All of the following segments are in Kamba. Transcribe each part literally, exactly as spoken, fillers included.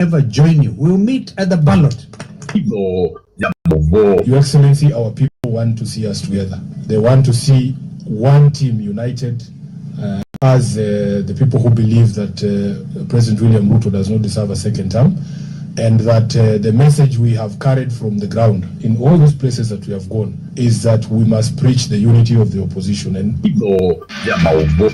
never join you. We'll meet at the ballot. Itho ya Maũvoo. Your Excellency, our people want to see us together. They want to see one team united, uh, as, uh, the people who believe that, uh, President William Ruto does not deserve a second term, and that, uh, the message we have carried from the ground in all these places that we have gone is that we must preach the unity of the opposition. And Itho ya Maũvoo.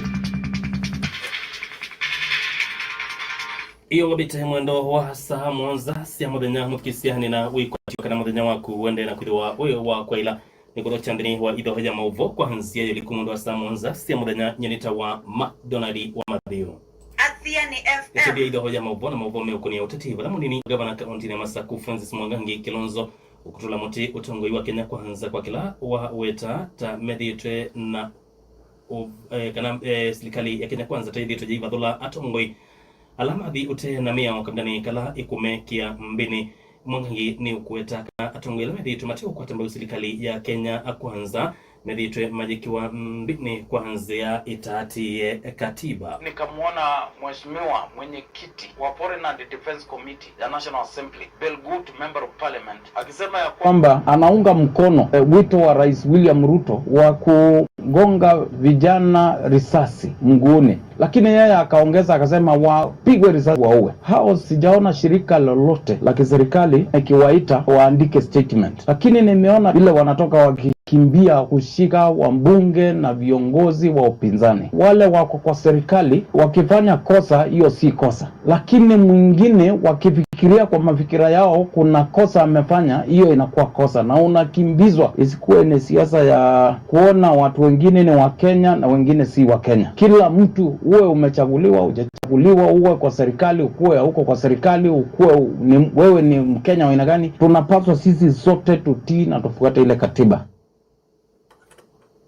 Ĩyongobĩte mwendo wa saa mũonza sya mũthenya, mũthikĩsya, nĩ na wĩkwatyo kana mũthenya waku ũendee na kwĩthĩwa wĩ wa kwaĩla. Nĩ kũthokya nthĩnĩ wa Itho ya Maũvoo kwa nzĩa ya ũliku mwendo wa saa mũonza sya mũthenya. Nyie nĩtawa McDonald wa Mathayo. Athiani F M. Ĩtũthya Itho ya Maũvoo na maũvoo meũkũnĩa ũteti, vala mũnini wa ngavana kaũntĩnĩ ya Masaku Francis Mwangangi Kilonzo ũkũtũla mũtĩ ũtongoi wa Kenya Kwanza kwa kĩla waweta ta methĩĩtwe na ũ-, eh, kana, eh, silikalĩ ya Kenya Kwanza ta ĩthĩĩtwe yaivathũla atongoi ala mathi ũtee na mĩao kavindanĩ kala ĩkũmekĩa mbĩnĩ. Mwangangi nĩ ũkũweta kana atongoi ala methĩĩtwe mate ũkwata mbau silikalĩ ya Kenya Kwanza methĩĩtwe mayĩkĩwa mbĩnĩ kwa nzĩa ĩtaatĩĩe katiba. Nikamwona Mheshimiwa mwenyekiti wa Foreign and Defense Committee ya National Assembly, Belgut Member of Parliament, akisema ya kwamba anaunga mkono, eh, wito wa Rais William Ruto wa kugonga vijana risasi mguuni, lakini yeye akaongeza akasema wapigwe risasi waue. Hao sijaona shirika lolote la kiserikali ikiwaita waandike statement, lakini nimeona vile wanatoka wakikimbia kushika wabunge na viongozi wa upinzani. Wale wako kwa serikali wakifanya kosa, hiyo si kosa. Lakini mwingine wakifikiria kwa mafikira yao kuna kosa amefanya, hiyo inakuwa kosa, na unakimbizwa. Isikuwe ni siasa ya kuona watu wengine ni wa Kenya na wengine si wa Kenya. Kila mtu, uwe umechaguliwa, hujachaguliwa, uwe kwa serikali, ukuwe hauko kwa serikali, ukuwe u-, ni, wewe ni Mkenya wa aina gani, tunapaswa sisi sote tutii na tufuate ile katiba.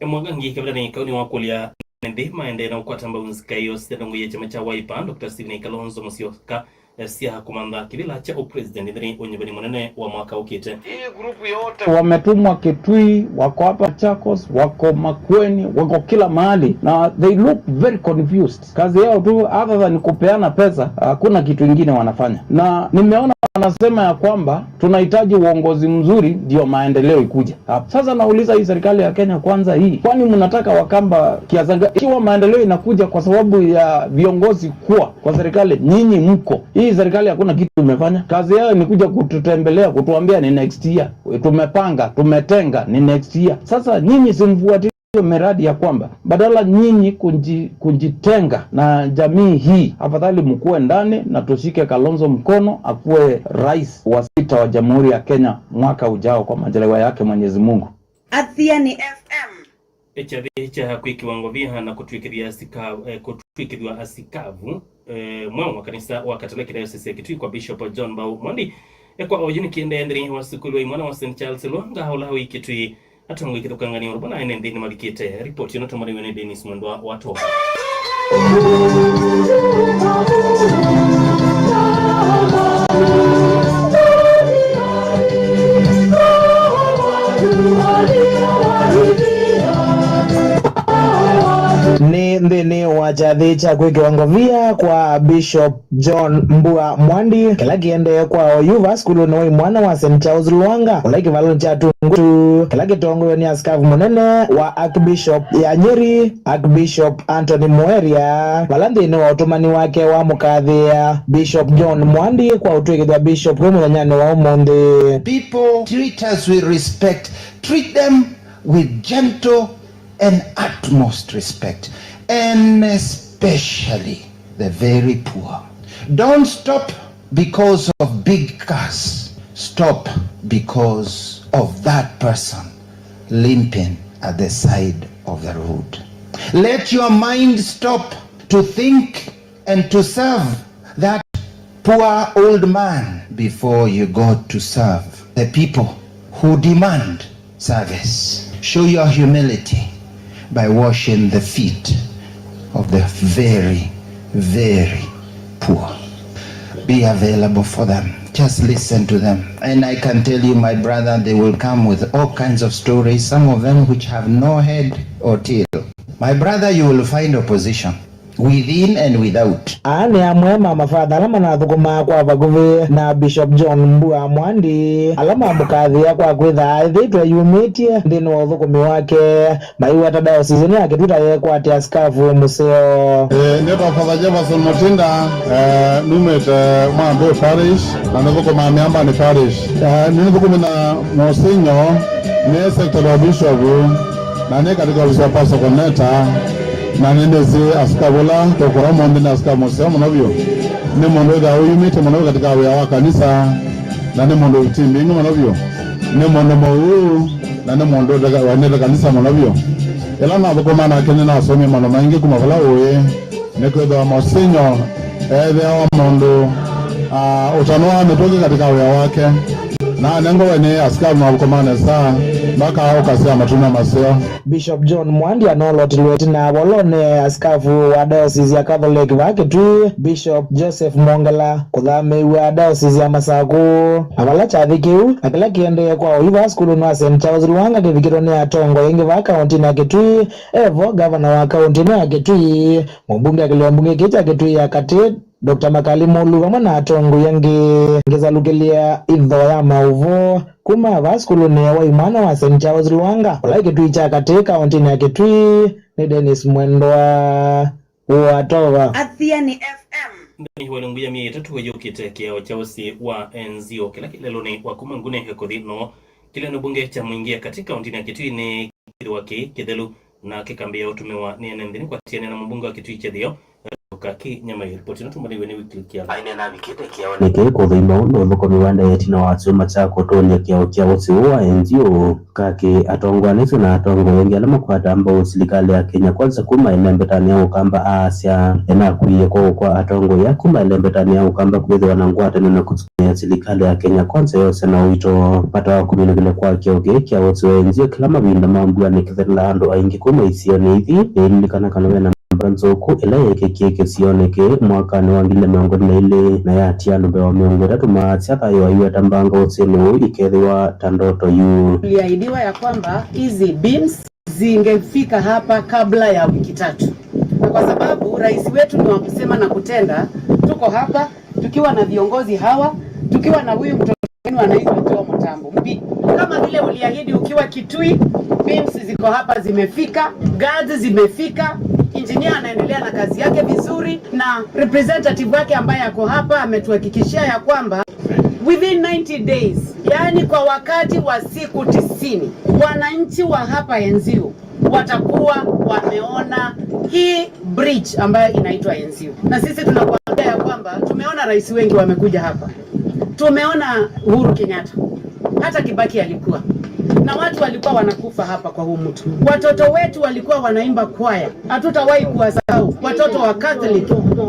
Mwangangi kavindanĩ kau nĩwakũlya ene nthĩ maendee na ũkwata mbau nzika ĩyo sya ndongoi ya kyama kya Wiper, Doctor Stephen Kalonzo Musyoka, eh, sya kũmantha kĩvĩla kya ũpresident nthĩnĩ ũnyuvani mũnene wa mwaka ũkĩte. Hii grupu yote wametumwa Kitui, wako hapa Machakos, wako Makueni, wako kila mahali, na they look very confused. Kazi yao tu other than kupeana pesa, hakuna kitu ingine wanafanya. Na nimeona wanasema ya kwamba tunahitaji uongozi mzuri ndio maendeleo ikuje. Hapa. Sasa nauliza hii serikali ya Kenya Kwanza hii, kwani mnataka Wakamba kiasi gani? Ikiwa maendeleo inakuja kwa sababu ya viongozi kuwa kwa serikali, nyinyi mko. Hii serikali hakuna kitu imefanya. Kazi yao ni kuja kututembelea, kutuambia ni next year. Tumepanga, tumetenga, ni next year. Sasa nyinyi simfuatilie hiyo miradi ya kwamba, badala nyinyi kunji-, kujitenga na jamii hii, afadhali mkuwe ndani na tushike Kalonzo mkono akuwe rais wa sita wa Jamhuri ya Kenya mwaka ujao kwa majaliwa yake Mwenyezi Mungu. Athiani F M. Kyathĩ kya kwĩkĩwa ngovia na kũtw'ĩkĩthya asika-, eh, kũtw'ĩkĩthw'a asikavu, eh, mweũ wa kanisa wa Katoleki Diocese ya Kitui kwa Bishop John Mbau Mwandi, eh, kwa oyu nĩkĩendee nthĩnĩ wa sukulu wa imwana wa Saint Charles Lwanga ũla wĩ Kitui. Atongoi kĩthũkanganĩo ũla na ene nthĩ nĩmavikĩte. Ripoti ĩno tũmaniwe nĩ Dennis Mwendwa wa Too. Nĩ nthĩnĩ wa kyathĩ kya kwĩkĩwa ngovia kwa Bishop John Mbua Mwandi, kĩla kĩendee kwa oyu va sukulunĩ wa imwana wa Saint Charles Lwanga, ũla kĩvalonĩ kya Tungutu, kĩla kĩtongoew'e nĩ asikavu mũnene wa Archbishop ya Nyeri, Archbishop Anthony Muheria, vala nthĩnĩ wa ũtũmani wake wa mũkathĩĩa Bishop John Mwandi kwa ũtw'ĩkĩthya Bishop wĩ mũthenyanĩ wa ũmũnthĩ. People treat us with respect, treat them with gentle and utmost respect, and especially the very poor. Don't stop because of big cars. Stop because of that person limping at the side of the road. Let your mind stop to think and to serve that poor old man before you go to serve the people who demand service. Show your humility by washing the feet of the very, very poor. Be available for them. Just listen to them. And I can tell you, my brother, they will come with all kinds of stories, some of them which have no head or tail. My brother, you will find opposition. within and without. Aa nĩ amwe ma mafatha ala manathũkũmaa kwa vakuvĩ na Bishop John Mbua Mwandi, ala mamũkathĩĩa kwa kwĩtha aĩthĩtwe eyumĩtye nthĩnĩ wa ũthũkũmi wake. Maiweta diocese ĩno ya Kitui ta yekwatĩa sikavu mũseo. Eh, nĩtawa Father Jefferson Mutinda, eh, numĩte Mwambĩ Parish, na nĩthũkũmaa Mĩambanĩ Parish. Eh, nĩnĩthũkũmĩ na Mũsinyo, nĩ secretary wa bishop, na nĩ katika ofisi ya Pastor Koneta, na nĩnĩsĩ asikavu ũla tũkũra ũmũnthĩ nĩ asikavu mũseo mũno vyũ. Nĩ mũndũ wĩthĩawa ũyumĩtye mũno katika wĩa wa kanisa, na nĩ mũndũ wĩ vitii mbingĩ mũno vyũ. Nĩ mũndũ mũuu, na nĩ mũndũ wendete kanisa mũno vyũ. Ĩla nathũkũmaa nake nĩnasomie maũndũ maingĩ kuma vala ũĩ, nĩkwĩthĩwa Mũsinyo eethĩawa mũndũ, ah, ũtanũaa mĩtũkĩ katika wĩa wake, na anengwa we nĩ asikavu mathũkũmaa nesa, mpaka ũkasya matunda maseo. Bishop John Mwandi anolotilwe ĩtina volonĩ asikavu wa diocese ya Catholic vaa Kitui, Bishop Joseph Mwongela, kũthamĩĩw'a diocese ya Masaku. Na vala kyathĩ kĩu na kĩla kĩendee kwa ũyu vaa sukulunĩ wa Saint Charles Lwanga kĩvikĩtwe nĩ atongoi aingĩ vaa kaũntĩnĩ ya Kitui, evo ngavana wa kaũntĩ ĩno ya Kitui, mũmbunge wa kĩlĩo mbunge kĩĩ kya Kitui ya Katĩ, Doctor Makali Mulu, vamwe na atongoi angĩ. Ngĩsalukĩlya itho ya maũvoo kuma vaa sukulunĩ wa imwana wa Saint Charles Lwanga, ũla wĩ Kitui kya Katĩ, kaũntĩnĩ ya Kitui, nĩ Dennis Mwendwa wa Tova. Athiani F M. Nthĩnĩ wa ilungu ya myei ĩtatũ yũkĩte, kĩao kya ũsĩ wa enzio kĩla kĩ lelũnĩ wa kuma Ngune kũthi no kĩlĩonĩ mbunge kya Mwingi ya Katĩ kaũntĩnĩ ya Kitui nĩ kĩthĩwa kĩ kĩthelu na kĩkambĩĩa ũtũmĩwa nĩ ene nthĩ nĩ kwatĩanĩa na mũmbunge wa Kitui kya Ĩtheo, Kaki Nyamai. Ripoti ĩno tũmbanĩw'e nĩ Wycliffe Kialo. Aĩneena avikĩte kĩaonĩ kĩĩ kũthũima ũndũ ũthũkũmi ũendee ĩtina wa kyũma kya kũtũlya kĩao kya ũsĩ ũũ wa enzio. Kaki, atongoi asu na atongoi angĩ ala makwataa mbau silikalĩ ya Kenya Kwanza kuma ĩlembetanĩ ya Ũkamba aasya, ĩnakwie kũũ kwa atongoi aa kuma ĩlembetanĩ ya Ũkamba kwĩthĩwa na ngwatanĩo na kũsukumĩa silikalĩ ya Kenya Kwanza yose na ũito. Vata wa kũminũkĩlya kwa kĩao kĩĩ kya ũsĩ wa enzio kĩla mavinda ma mbua nĩkĩthelelaa andũ aingĩ kuma isionĩ ithi. Ĩlilikana kana ve na mbura nzũku ĩla yeekĩkie kĩsionĩ kĩĩ mwakanĩ wa ngili ilĩ na mĩongo ĩlĩ na ilĩ na yatia andũ mbee wa mĩongo ĩtatũ maasya thayũ waiweta mbanga ũsĩnĩ ũũ ikethĩwa ta ndoto yu. Tuliahidiwa ya kwamba hizi beams zingefika hapa kabla ya wiki tatu, na kwa sababu rais wetu ni wa kusema na kutenda, tuko hapa tukiwa na viongozi hawa, tukiwa na huyu mtoto wenu anaitwa Joe Mutambo. Mbi-, kama vile uliahidi ukiwa Kitui, beams ziko hapa, zimefika, guards zimefika, engineer anaendelea na kazi yake vizuri, na representative wake ambaye ako hapa ametuhakikishia ya kwamba within ninety days, yaani kwa wakati wa siku tisini, wananchi wa hapa Enzio watakuwa wameona hii bridge ambayo inaitwa Enzio. Na sisi tunakuambia ya kwamba tumeona rais wengi wamekuja hapa. Tumeona Uhuru Kenyatta. Hata Kibaki alikuwa. Na watu walikuwa wanakufa hapa kwa huu mto. Watoto wetu walikuwa wanaimba kwaya. Hatutawahi kuwasahau. Watoto wa Catholic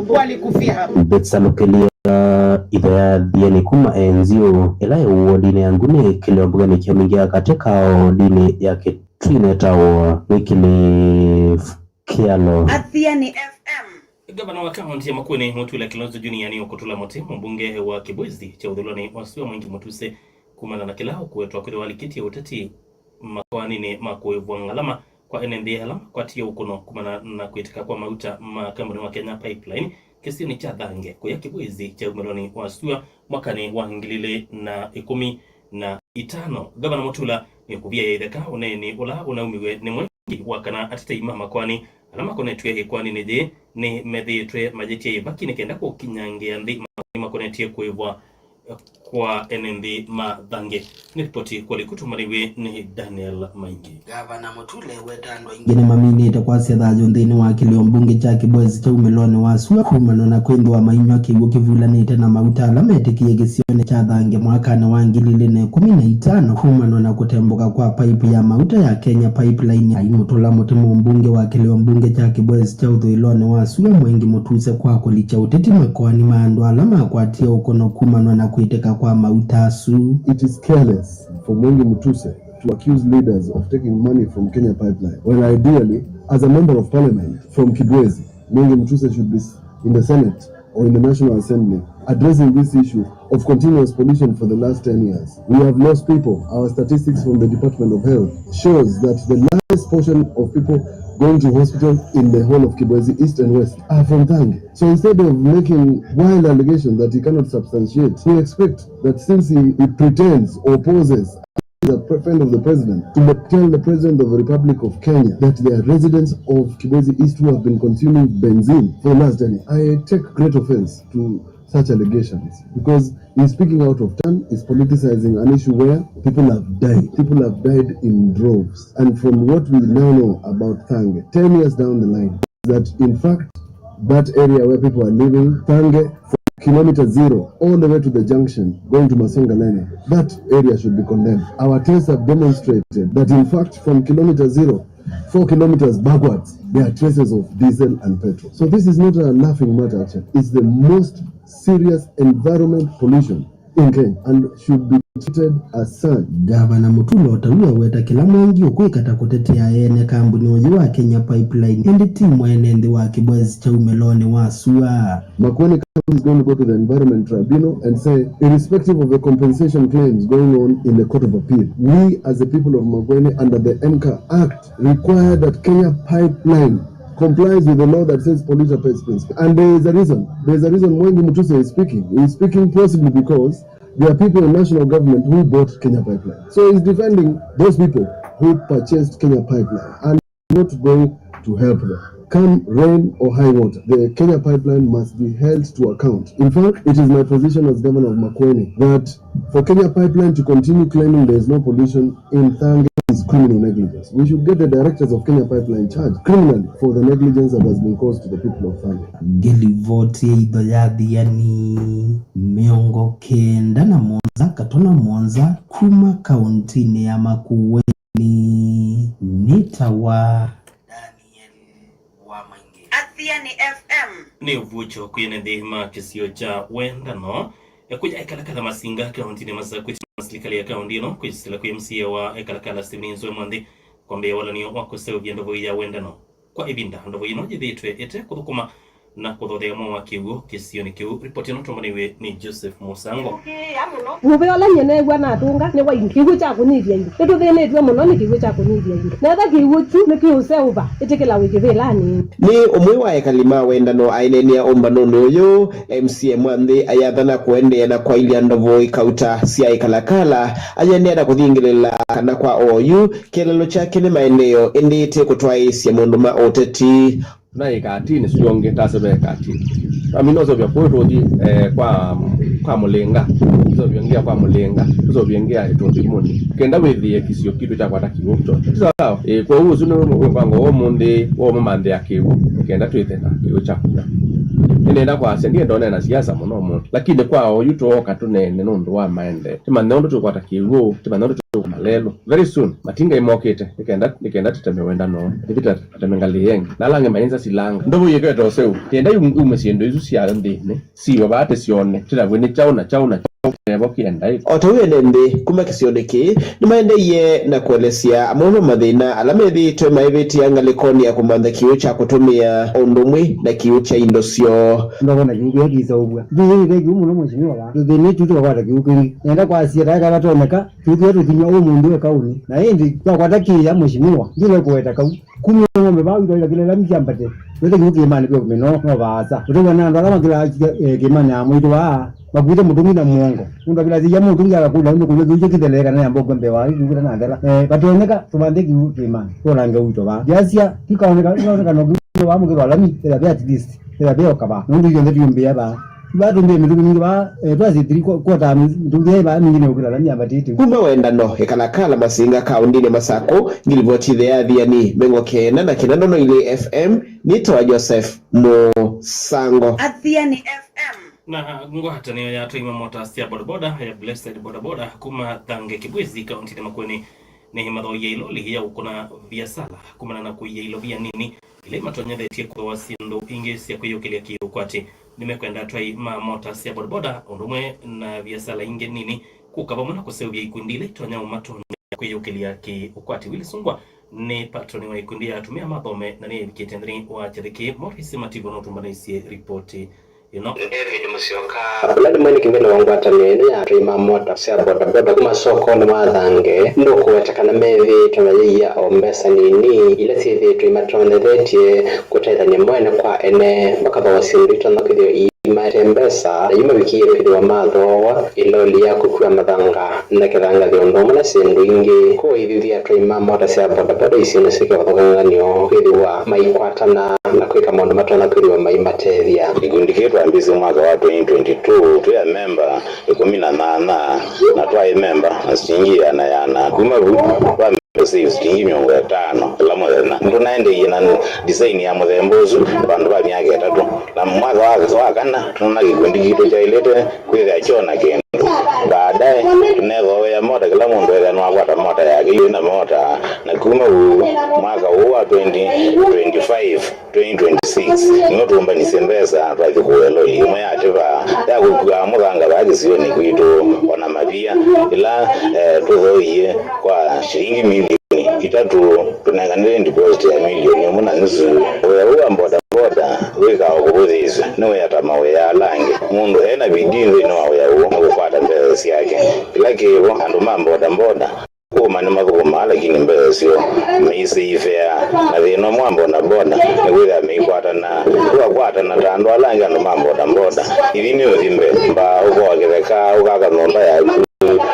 walikufia hapa. Mbĩsalũkĩlya itho ya Athiani kuma Enzio, ĩla ĩ wodinĩ ya Ngune, kĩlĩo mbungenĩ kya Mwingi ya Katĩ kaũntĩnĩ ya Kitui, nĩtawa Wycliffe Kialo. Athiani F M. Ngavana wa kaũntĩ ya Makueni, Mutula Kilonzo Junior, nĩ ũkũtũla mũtĩ mũmbunge wa Kibwezi kya ũthũĩlonĩ wa sua Mwengi Mutuse kumana na kĩla ũkũwetwa kwĩthĩwa alikĩtye ũteti makoanĩnĩ ma kũĩvwa ngalama kwa ene nthĩ ala makwatie ũkũno kumana na kwĩtĩka kwa mauta ma kambuni wa Kenya Pipeline kĩsionĩ kya Thange kũya Kibwezi kya umĩlonĩ wa sua mwakanĩ wa ngili ilĩ na ĩkũmi na itano. Ngavana Mutula nĩũkũvia ya itheka ũneeni ũla ũnaumiw'e nĩ Mwengi wa kana atetei ma makoani ala makonetw'e ĩkoaninĩ yĩĩ nĩmethĩĩtwe mayĩtya ĩvaki nĩ kenda kũkinyangĩa nthĩ makoani makonetye kũĩvwa kwa ene nthĩ ma Thange. Nĩ ripoti kwa likutu mariwe nĩ Daniel Maingi. Ngavana Mutula eweta andũ aingĩ nĩmaminĩte kwasya thayũ nthĩnĩ wa kĩlĩo mbunge kya Kibwezi kya umĩlonĩ wa sua kumana na kwĩthĩwa mainyw'a kĩw'ũ kĩvulanĩte na mauta ala metĩkie kĩsionĩ kya Thange mwakanĩ wa ngili ilĩ na ĩkũmi na itano kumana na kũtembũka kwa paipu ya mauta ya Kenya Pipeline. Aimũtũla mũtĩ mũmbunge wa kĩlĩo mbunge kya Kibwezi kya ũthũĩlonĩ wa sua Mwengi Mutuse kwa kũlikya ũteti makoani ma andũ ala makwatie ũkũno kumana na kwĩtĩka kwa mauta asu. It is careless for Mwengi Mutuse to accuse leaders of taking money from Kenya Pipeline, when ideally, as a member of parliament from Kibwezi, Mwengi Mutuse should be in the Senate or in the National Assembly addressing this issue of continuous pollution for the last ten years. We have lost people. Our statistics from the Department of Health shows that the largest portion of people going to hospital in the whole of Kibwezi East and West are from Thange. So instead of making wild allegations that he cannot substantiate, we expect that since he, he pretends or poses as a pre- friend of the president, to tell the president of the Republic of Kenya that there are residents of Kibwezi East who have been consuming benzene for the last ten years. I take great offense to such allegations because he's speaking out of turn, he's politicizing an issue where people have died. People have died in droves. And from what we now know about Thange, ten years down the line, that in fact, that area where people are living, Thange, from kilometer zero all the way to the junction going to Masengaleni, that area should be condemned. Our tests have demonstrated that in fact, from kilometer zero, four kilometers backwards, there are traces of diesel and petrol. So this is not a laughing matter, actually. It's the most serious environment pollution in Kenya and should be treated as such. Gavana Mutula o ta w'o aweta kĩla mwangi ũkwĩka ta kũtetea ene kambuni ũyũ wa Kenya Pipeline, ĩndĩ ti mwene nthĩ wa Kibwezi kya umĩlonĩ wa sua. Makueni County is going to go to the Environment Tribunal and say, irrespective of the compensation claims going on in the Court of Appeal, we as the people of Makueni under the MCA Act require that Kenya Pipeline complies with the law that says polluter pays principle. And there is a reason. There is a reason Mwengi Mutuse is speaking. He is speaking possibly because there are people in national government who bought Kenya Pipeline. So he's defending those people who purchased Kenya Pipeline and not going to help them. Come rain or high water, the Kenya Pipeline must be held to account. In fact, it is my position as governor of Makueni that for Kenya Pipeline to continue claiming there is no pollution in Thange is criminal negligence. We should get the directors of Kenya Pipeline charged criminally for the negligence that has been caused to the people of Thange. Ngĩlivoti ya itho ya Thiani mĩongo kenda na mũonza katona mũonza kuma kauntinĩ ya Makueni, nĩtawa Daniel wa Maingi. Athiani F M. Nĩ ũvucho kwĩene nthĩ ma kĩsio kya Wendano, ekuya Ekalakala Masinga, kauntinĩ Masakũ, ĩtina wa silikali ya kaunti ĩno kwĩsĩla kwĩ M C A wa Ekalakala Stephen Nzue Mwanthi kwambĩĩa walanio wa kũseũvya ndovo ya Wendano. Kwa ĩvinda, ndovo ĩno yĩthĩĩtwe ĩte kũthũkũma na kũthothea mwao wa kĩw'ũ kĩsionĩ kĩu. Ripoti ĩno tũmbanĩw'e nĩ Joseph Mũsango. Ũvea ũla nyie neew'a natũnga nĩ wa ingi. Kĩw'ũ kya kũnyivya ingi. Nĩtũthĩnĩtw'e mũno nĩ kĩw'ũ kya kũnyivya ingi. Netha kĩw'ũ kyu nĩkĩũseũva, ĩtĩkĩla wĩ kĩvĩlanĩ. Nĩ ũmwe wa ekali ma Wendano aineenea ũmbanonĩ ũyũ, M C A Mwanthi ayathana kũendeea na kwaĩlya ndovo ikauta sya Ekalakala, ayendeea na kũthingĩlĩla kana kwa oyu kĩeleelo kyake nĩ maendeeo ĩndĩ ti kũtwaĩĩsya maũndũ ma ũteti. Tũnaĩ katini syonge taseve katini. Amina ũseũvya kũũ tũthi, eh, kwa, kwa mũlĩnga. Ũseũvya ngia kwa mũlĩnga. Ũseũvya ngia tũthimũnĩ. Kenda wĩthĩe kĩsio kitũ kyakwata kĩw'ũ kyo. Ti sawa. Eh, kwoou ũsu nĩ mũvango wa ũmũnthĩ wa ũmũmanthĩa kĩw'ũ. Kenda twĩthe na kĩw'ũ kya kũnywa. Nĩnenda kwasya, ndienda ũneena siasa mũno ũmũnthĩ. Lakini kwa oyu tũoka tũneene nũndũ wa maendeeo. Tĩmanye ũndũ tũkwata kĩw'ũ, tĩmanye ũndũ tũkwata malelũ. Very soon, matinga imokĩte, nĩkenda, nĩkenda tũteme Wendano, tũthi tũteme ngalĩ yengi. Na ala angĩ mainza silanga. Ndovo yĩkete ũseu, yenda yum-, yume syĩndũ isu sya nthĩnĩ, siwe vaa tĩsyone, tĩtavw'e nĩ kyaũ na kyaũ na kyaũ kĩnevo kĩenda ĩ. O ta ũu ene nthĩ kuma kĩsionĩ kĩĩ, nĩmaendeeie na kũelesya amwe ma mathĩna ala methĩĩtwe maĩvĩtĩa ngalĩkonĩ ya kũmantha kĩw'ũ kya kũtũmĩa, o ũndũ ũmwe na kĩw'ũ kya indo syoo. Ndovo na kĩw'ũ kĩla kĩiseũvw'a. Nthĩ yĩĩ nĩ kĩw'ũ mũno, Mheshimiwa, vaa. Tũthĩnĩtw'e tũkakwata kĩw'ũ kĩngĩ. Nenda kwasya, taeka vatonyeka, kĩw'ũ kĩla tũkinywa ũmũnthĩ we kaũnĩ. Na ĩndĩ twakwata kĩĩa, Mheshimiwa, ndĩle kũweta kau. Kumya ng'ombe vaa witũ ila kĩla ĩla mĩsyambate. Wete kĩw'ũ kĩĩmanĩ vyo kũmĩnoo, no vaasa. Ũtew'a na andũ ala makĩlaa, eh, kĩĩmanĩ ya mwĩĩtu vaa, makuĩte mũtũngi na mũongo. Mũndũ akĩlasya mũtũngi akakũlya, nũndũ kũnywa kĩw'ũ kyo kĩtheleka na yamba ũkwembea wa kĩw'ũ kĩtanatheleka. Eh, vatonyeka, tũmanthe kĩw'ũ kĩĩmanĩ. Tũlange witũ vaa. Yasya, kĩkaoneka, kĩkaoneka no kĩw'ũ vaa mũkĩlwa lami, ĩla ve at least, ĩla ve ũkava. Nũndũ ithyonthe tũyũmbĩa vaa. Vatũmbĩe mĩtũngi mingĩ vaa, eh, twasĩ three kwa-, quarter, mĩtũngi yaĩ vaa mingĩ nĩ ũkĩla lami yambatĩte. Kuma Wendano, Ekalakala Masinga, kaũndĩnĩ Masakũ, ngilivoti ĩthe ya Athiani mĩongo kenda na kenda ndono ilĩ F M, nĩtawa Joseph Mũsango. Athiani F M. Na ngwatanĩo ya atwai ma mota sya bodaboda ya Blessed Bodaboda kuma Thange Kibwezi, kaũntĩnĩ Makueni, nĩmathoie iloli ya ũkũna viasala kumana na kũia ilovia nini ila imatonyethetye kũthooa syĩndũ ingĩ sya kwĩyũkĩlya kĩ-ũkwati. Nĩmekwenda atwai ma mota sya bodaboda ũndũ ũmwe na viasala ingĩ nini kũka vamwe na kũseũvya ikundi ila itonya ũmatonyethya kwĩyũkĩlya kĩ-ũkwati. Willy Sungwa nĩ patroni wa ikundi ya atumĩa ma Thome na nĩyevikĩte nthĩnĩ wa kyathĩ kĩĩ. Morris Mativo nũtũmbanĩisye ripoti ĩno. Nĩ David Mũsyoka, ũla nĩ mwene kĩng'ĩla wa ngwatanĩo ĩno ya atwai ma mota sya bodaboda kuma sokonĩ wa Thange, nũkũweta kana methĩĩtwe mayĩia o mbesa nini ila syĩthĩĩtwe imatonyethetye kũtethany'a mo ene kwa ene, makathoa syĩndũ itonya kwĩthĩwa iimaete mbesa, na yu mavikie kwĩthĩwa mathooa ĩloli ya kũkua mathanga na kĩthangathĩ ũndũ ũmwe na syĩndũ ingĩ. Kwoou ithyũthi atwai ma mota sya bodaboda isionĩ syĩ kĩvathũkany'o kwĩthĩwa maikwatana na kwĩka maũndũ matonya kwĩthĩwa maimatethya. Kĩkundi kĩĩ twambĩĩsye mwaka wa twenty twenty-two twĩ amemba ĩkũmi na nyanya, na twaĩ memba na silingi ĩana ĩana. Kuma vu, twambĩĩsye silingi mĩongo ĩtano kĩla mũthenya. Nĩtũnaendeeie na design ya mũthemba ũsu vandũ va myaka ĩtatũ, na mwaka wa, wa kana, tũnona kĩkundi kitũ kyaĩlĩte kwĩthĩa kyona kĩndũ. Baadaye, tũneethooea mota, kĩla mũndũ ethĩa nĩwakwata mota yake, yu na mota. Na kuma vu, mwaka ũũ wa twenty twenty-five, twenty twenty-six, nĩw'o tũũmbanisye mbesa twathi kũĩa loli ĩmwe ya tĩva ya kũkuaa mũthanga vaa kĩsionĩ kwitũ, o na mavia, ĩla, eh, tũthooie kwa shilingi milioni itatũ, tũnenganĩte deposit ya milioni ĩmwe na nusu. Wĩa ũũ wa bodaboda wĩkaa o kũvũthĩĩsw'a nĩ wĩa ta mawĩa ala angĩ. Mũndũ e na bidii nthĩnĩ wa wĩa ũũ nũkũkwata mbesa syake. Kĩla kĩvo, andũ ma bodaboda kũma nĩmathũkũmaa, lakini mbesa syoo meisĩ ifea. Na thĩna ũmwe wa bodaboda nĩ kwĩthĩa meikwatana, tũkakwatana ta andũ ala angĩ, andũ ma bodaboda. Ithi nĩ ũthi mbee, mbaa ũkoa kĩtheka, ũkaka nyũmba yaku,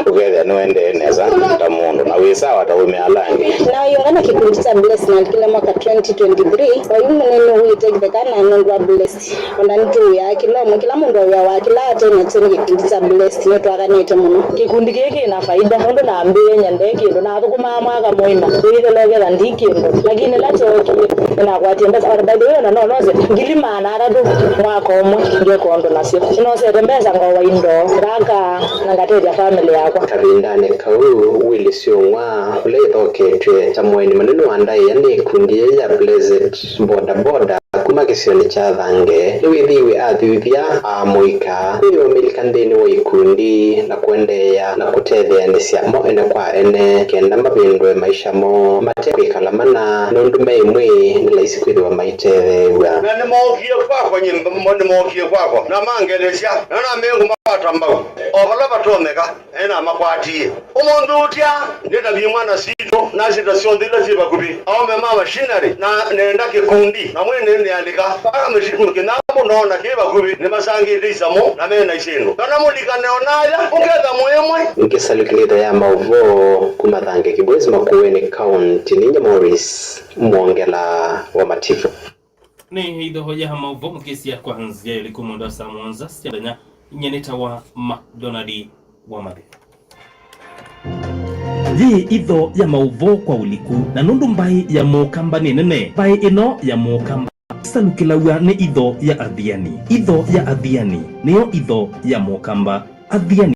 ũkethĩa nĩũendee nesa ta mũndũ, na wĩ sawa ta ũme ala angĩ. Na ũyũngana kĩkundi kya Blessed na kĩla mwaka twenty twenty-three, oyu mũnini ũwĩte kĩtheka na nũndũ wa Blessed. Ona nĩtũwĩaa kĩla ũmwe, kĩla mũndũ awĩawa kĩla ate nakyo nĩ kĩkundi kya Blessed, nĩtwakanĩte mũno. Kĩkundi kĩĩ kĩ na faida, nũndũ nambĩĩe nyendee kĩndũ, nathũkũmaa mwaka mũima, wĩthela ũketha ndi kĩndũ, lakini ĩla kyookie, nĩnakwatie mbesa. Ona by the way, ona no nose ngili maana atatũ mwaka ũmwe, ngeka ũndũ nasyo. Nĩnosete mbesa, ngowa indo, ngaka, na ngatethya family yakwa. Kavindanĩ kau, Willy Syũng'wa, ũla ĩthoketw'e ta mũeni mũnene wa ndaĩa nĩ ĩkundi yĩĩ ya Blessed Boda Boda, kuma kĩsionĩ kya Thange, nĩwĩthĩiwe athuthya amũika kwĩthĩwa mailika nthĩnĩ wa ikundi na kũendeea na kũtetheanĩsya mo ene kwa ene kenda mavĩndũe maisha moo mate kwĩkala mana, nũndũ me ĩmwe nĩ laisi kwĩthĩwa maitetheew'a. Na nĩmookie kwakwa, nyie nĩmookie kwakwa, na mangelesya, na namengũmawata mbau o vala vatonyeka. Ena makwatie. Ũmũnthĩ ũtya, nĩtavye mwana sitũ, na syĩta syonthe ila syĩ vakuvĩ, aũme ma machinery, na nenda kĩkundi, na mwene nĩalika. Aka mĩsi-, kĩnyambũ noona kĩ vakuvĩ, nĩmasangĩte isamũ, na mena isyĩndũ. Kana mũlikane onaya, ũketha mwĩmwe. Ngesalukilitha ya maũvoo kuma Thange Kĩbwezi Makueni County, ninya Morris Mwongela wa Mativu. Nĩ itho ya maũvoo mũkĩsya kwa nzĩa ĩlĩku mũndũ wa saa mũonza sya mũthenya, inyia nĩtawa McDonald wa Mathĩ. Yĩ itho ya maũvoo kwa ũliku, na nũndũ mbaĩ ya Mũkamba nĩ nene, mbaĩ ĩno ya Mũkamba ĩsalukĩlaw'a nĩ itho ya Athiani. Itho ya Athiani nĩyo itho ya Mũkamba. Athiani